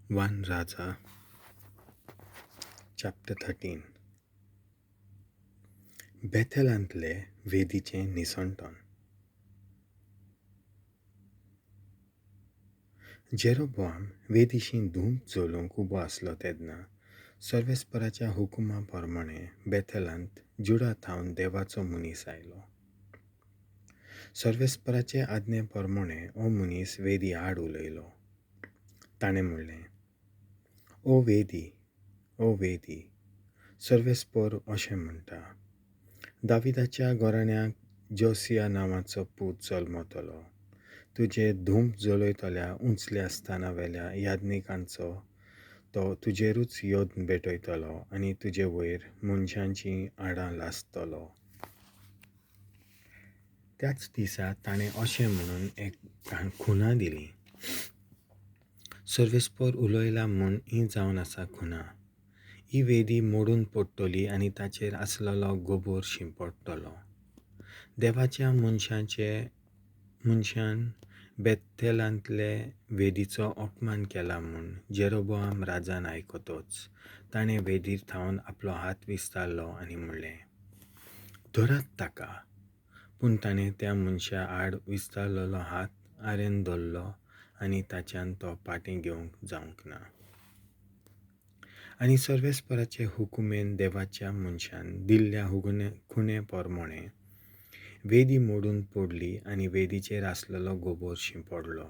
1 Raja chapter 13. बेथेलांतले वेदीचें निसणटण. जेरोबोआम वेदीशी धूप जलोवंक उबो आसलो तेन्ना सर्वेस्पराच्या हुकुमा प्रमाणे बेथेलांत जुडा थावन देवाचो मनीस आयलो. सर्वेस्पराचे आज्ञे प्रमाणे हो मनीस वेदी आड उलयलो. ताणें म्हणलें, ओ वेदी, ओ वेदी, सर्वेस्पर अशें म्हणटा, दाविदाच्या घराण्याक जोसिया नांवाचो पूत जल्मतलो. तुजे धूप जलयतल्या उंचल्या स्थानावेल्या याज्ञिकांचो तो तुजेरूच यत्न भेटयतलो आनी तुजे वयर मनशांचीं हाडां लासतलो. त्याच दिसा ताणें अशें म्हणून एक खुना दिली, सर्वेस्पर उलयला म्हूण ही जावन आसा खुना. ही वेदी मोडून पडटली आनी ताचेर आसलेलो गोबोर शिंपडटलो. देवाच्या मनशान बेथेलांतले वेदीचो अपमान केला म्हूण जेरोबोआम राजान आयकतच ताणें वेदीर थावन आपलो हात विस्तारलो आनी म्हणलें, धरात ताका. पूण ताणें त्या मनशा आड विस्तारलेलो हात आरेन धरलो आनी ताच्यान तो पाटीं घेवंक जावंक ना. आनी सर्वेस्पराचे हुकुमेन देवाच्या मनशान दिल्ल्या खुणे प्रमाणे वेदी मोडून पडली आनी वेदीचेर आसलेलो गोबोर शिंपडलो.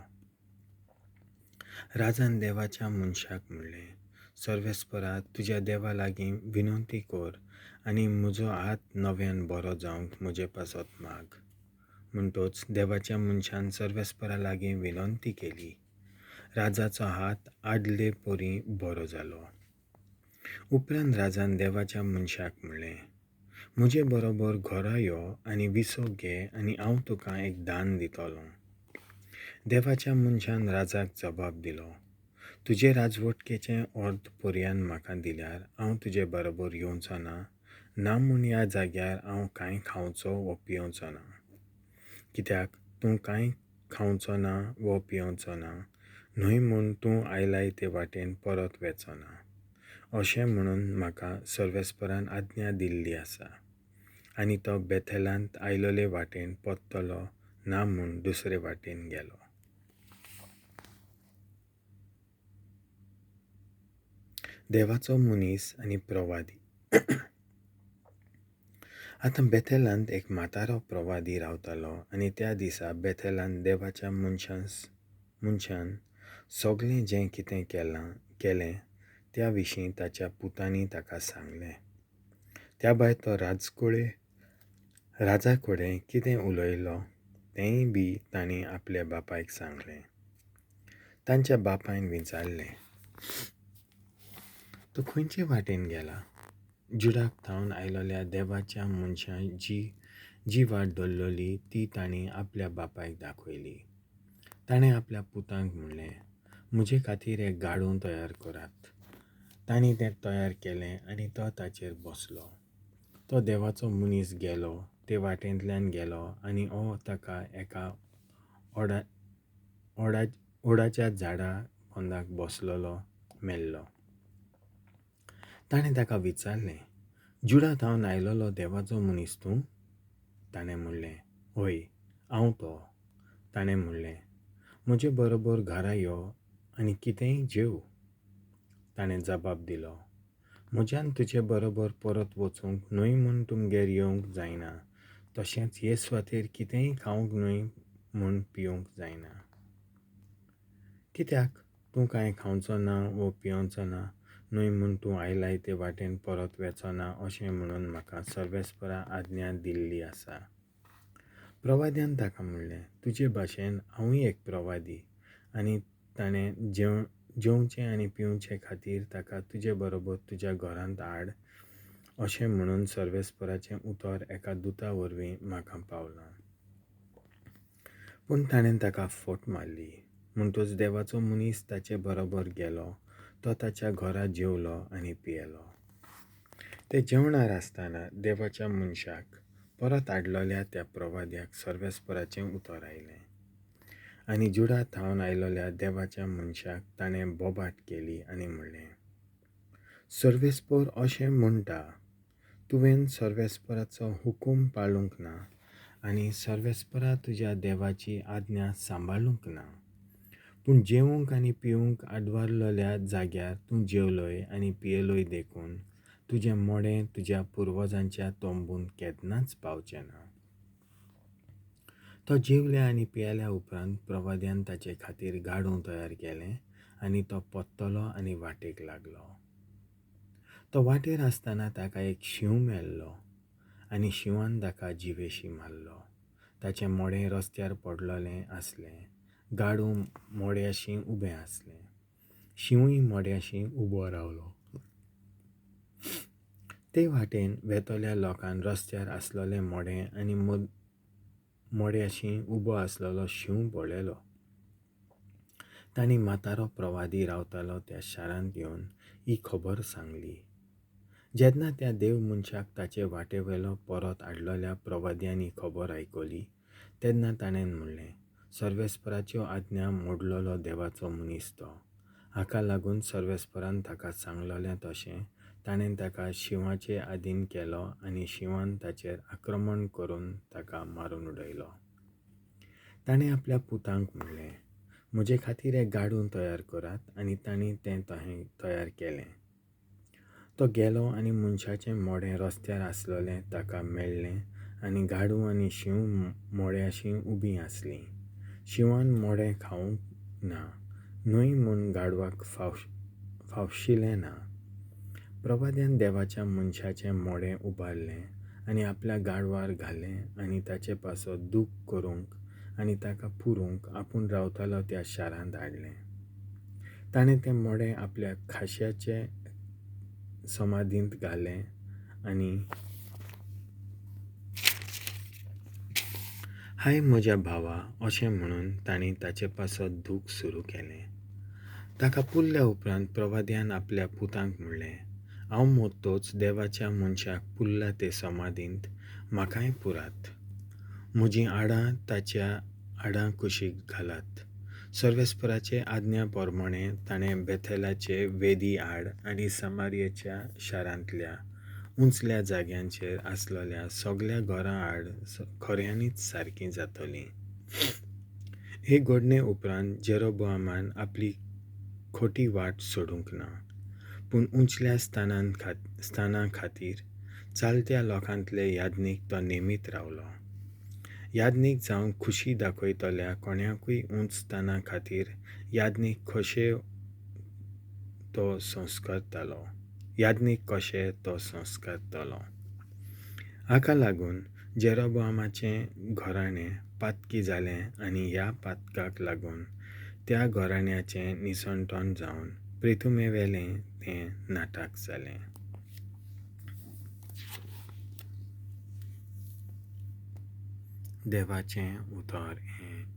राजान देवाच्या मनशाक म्हणलें, सर्वेस्परा तुज्या देवा लागीं विनंती कर आनी म्हजो हात नव्यान बरो जावंक म्हजे पासत माग. म्हणटच देवाच्या मनशान सर्वेस्परा लागीं विनंती केली. राजाचो हात आदले परी बरो जालो. उपरांत राजान देवाच्या मनशाक म्हणलें, म्हजे बरोबर घरा यो आनी विसो घे आनी हांव तुका एक दान दितलो. देवाच्या मनशान राजाक जबाब दिलो, तुजे राजवटकेचें अर्द पर्यान म्हाका दिल्यार हांव तुजे बरोबर येवचो ना, ना म्हूण ह्या जाग्यार हांव कांय खावचो वो पिवचो ना. कित्याक तूं कांय खावचो ना वो पिवचो ना, न्हय म्हूण तूं आयलाय ते वाटेन परत वेचो ना, अशें म्हणून म्हाका सर्वेस्परान आज्ञा दिल्ली आसा. आनी तो बेथेलांत आयलोले वाटेन परतलो ना म्हूण दुसरे वाटेन गेलो. देवाचो मनीस आनी प्रवादी. आतां बेथेलांत एक म्हातारो प्रवादी रावतालो आनी त्या दिसा बेथेलांत देवाच्या मनशान सगळें जें कितें केलें त्या विशीं ताच्या पुतांनी ताका सांगलें. त्या भायर तो राजा कडेन कितें उलयलो तेंय बी तांणी आपल्या बापायक सांगलें. तांच्या बापायन विचारलें, तूं खंयचे वाटेन गेला? जुडाक थावन आयलोल्या देवाच्या मनशान जी जी वाट धरलेली ती तांणी आपल्या बापायक दाखयली. ताणें आपल्या पुतांक म्हणलें, म्हजे खातीर एक गाडो तयार करात. तांणी तें तयार केलें आनी तो ताचेर बसलो. तो देवाचो मनीस गेलो ते वाटेंतल्यान गेलो आनी हो ताका एका ओडाच्या झाडा पोंदाक बसलेलो मेल्लो. ताणें ताका विचारलें, जुडा थावन आयलोलो देवाचो मनीस तूं? ताणें म्हणलें, हय, हांव तो. ताणें म्हणलें, म्हजे बरोबर घरा यो आनी कितेंय जेव. ताणें जबाब दिलो, म्हज्यान तुजे बरोबर परत वचूंक न्हय म्हूण तुमगेर येवंक जायना, तशेंच हे सुवातेर कितेंय खावंक न्हय म्हूण पिवंक जायना. कित्याक तूं कांय खावचो ना वो पिवचो ना, न्हय म्हूण तूं आयलाय ते वाटेन परत वेचो ना, अशें म्हणून म्हाका सर्वेस्परा आज्ञा दिल्ली आसा. प्रवाद्यान ताका म्हणलें, तुजे भाशेन हांवूय एक प्रवादी आनी ताणें जेवचें आनी पिवचे खातीर ताका तुजे बरोबर तुज्या घरांत हाड, अशें म्हणून सर्वेस्पराचें उतर एका दुता वरवीं म्हाका पावलां. पूण ताणें ताका फट मारली. म्हणटच देवाचो मनीस ताचे बरोबर गेलो. तो ताच्या घरा जेवलो आनी पियेलो. ते जेवणार आसतना देवाच्या मनशाक परत हाडलेल्या त्या प्रवाद्याक सर्वेस्पराचें उतर आयलें, आनी जुडा थावन आयलोल्या देवाच्या मनशाक ताणें बोबाट केली आनी म्हणलें, सर्वेस्पोर अशें म्हणटा, तुवें सर्वेस्पराचो हुकूम पाळूंक ना आनी सर्वेस्परा तुज्या देवाची आज्ञा सांबाळूंक ना. पूण जेवंक आनी पिवंक आडवारलोल्या जाग्यार तूं जेवलोय आनी पियेलोय देखून तुजें मोडें तुज्या पुर्वजांच्या तोंबून केन्नाच पावचें ना. तो जेवल्या आनी पियेल्या उपरांत प्रवाद्यान ताचे खातीर गाडूं तयार केलें आनी तो पत्तलो आनी वाटेक लागलो. तो वाटेर आसतना ताका एक शींव मेल्लो आनी शिंवान ताका जिवेशी मारलो. ताचें मोडें रस्त्यार पडलोलें आसलें, गाडूं मोड्याशी उबें आसलें, शिंवूय मोड्याशी उबो रावलो. ते वाटेन वेतल्या लोकान रस्त्यार आसलोलें मोडें आनी मोड्याशी उबो आसलेलो शींव पळयलो. तांणी म्हातारो प्रवादी रावतालो त्या शारांत येवन ही खबर सांगली. जेन्ना त्या देव मनशाक ताचे वाटेवेलो परत हाडलेल्या प्रवाद्यांनी खबर आयकली तेन्ना ताणें म्हणलें, सर्वेस्पराच्यो आज्ञा मोडलेलो देवाचो मनीस तो. हाका लागून सर्वेस्परान ताका सांगलोलें तशें ताणें ताका शिंवाचे आदीन केलो आनी शिंवान ताचेर आक्रमण करून ताका मारून उडयलो. ताणें आपल्या पुतांक म्हणलें, म्हजे खातीर एक गाडूं तयार करात, आनी तांणी तें तयार केलें. तो गेलो आनी मनशाचें मोडें रस्त्यार आसलोलें ताका मेळ्ळें आनी गाडूं आनी शींव मोड्याशी उबीं आसलीं. शिंवान मोडें खावंक ना न्हय म्हूण गाडवाक फावशिलें ना. प्रवाद्यान देवाच्या मनशाचें मोडें उबारलें आनी आपल्या गाडवार घालें आनी ताचे पासत दूख करूंक आनी ताका पुरूंक आपूण रावतालो त्या शारांत हाडलें. ताणें तें मोडें आपल्या खाश्याचे समाधींत घालें आनी हाय म्हज्या भावा अशें म्हणून तांणी ताचे पासत दूख सुरू केलें. ताका पुरल्या उपरांत प्रवाद्यान आपल्या पुतांक म्हणलें, हांव मोत्तोच देवाच्या मनशाक पुरला ते समाधींत म्हाकाय पुरात, म्हजीं आडां ताच्या आडां कुशीक घालात. सर्वेस्पराचे आज्ञा प्रमाणें ताणें बेथेलाचे वेदी आड आनी समारियाच्या शारांतल्या उंचल्या जाग्यांचेर आसलेल्या सगल्या घरां आड खऱ्यांनीच सारकीं जातलीं. हे घडणे उपरांत जेरोबोआमान आपली खोटी वाट सोडूंक ना, पूण उंचल्या स्थाना खातीर चालत्या लोकांतले याज्ञीक तो नेमीत रावलो. याज्ञीक जावंक खुशी दाखयतल्या कोणाकूय उंच स्थाना खातीर याज्ञीक कशें तो संस्कारतालो याज्ञीक कशें तो संस्कारतालो. हाका लागून जेरोबोआमाचें घराणें पातकी जालें आनी ह्या पातकाक लागून त्या घराण्याचें निसणटण जावन प्रिथुमेवेलें तें नाटक जालें. देवाचें उतर हें.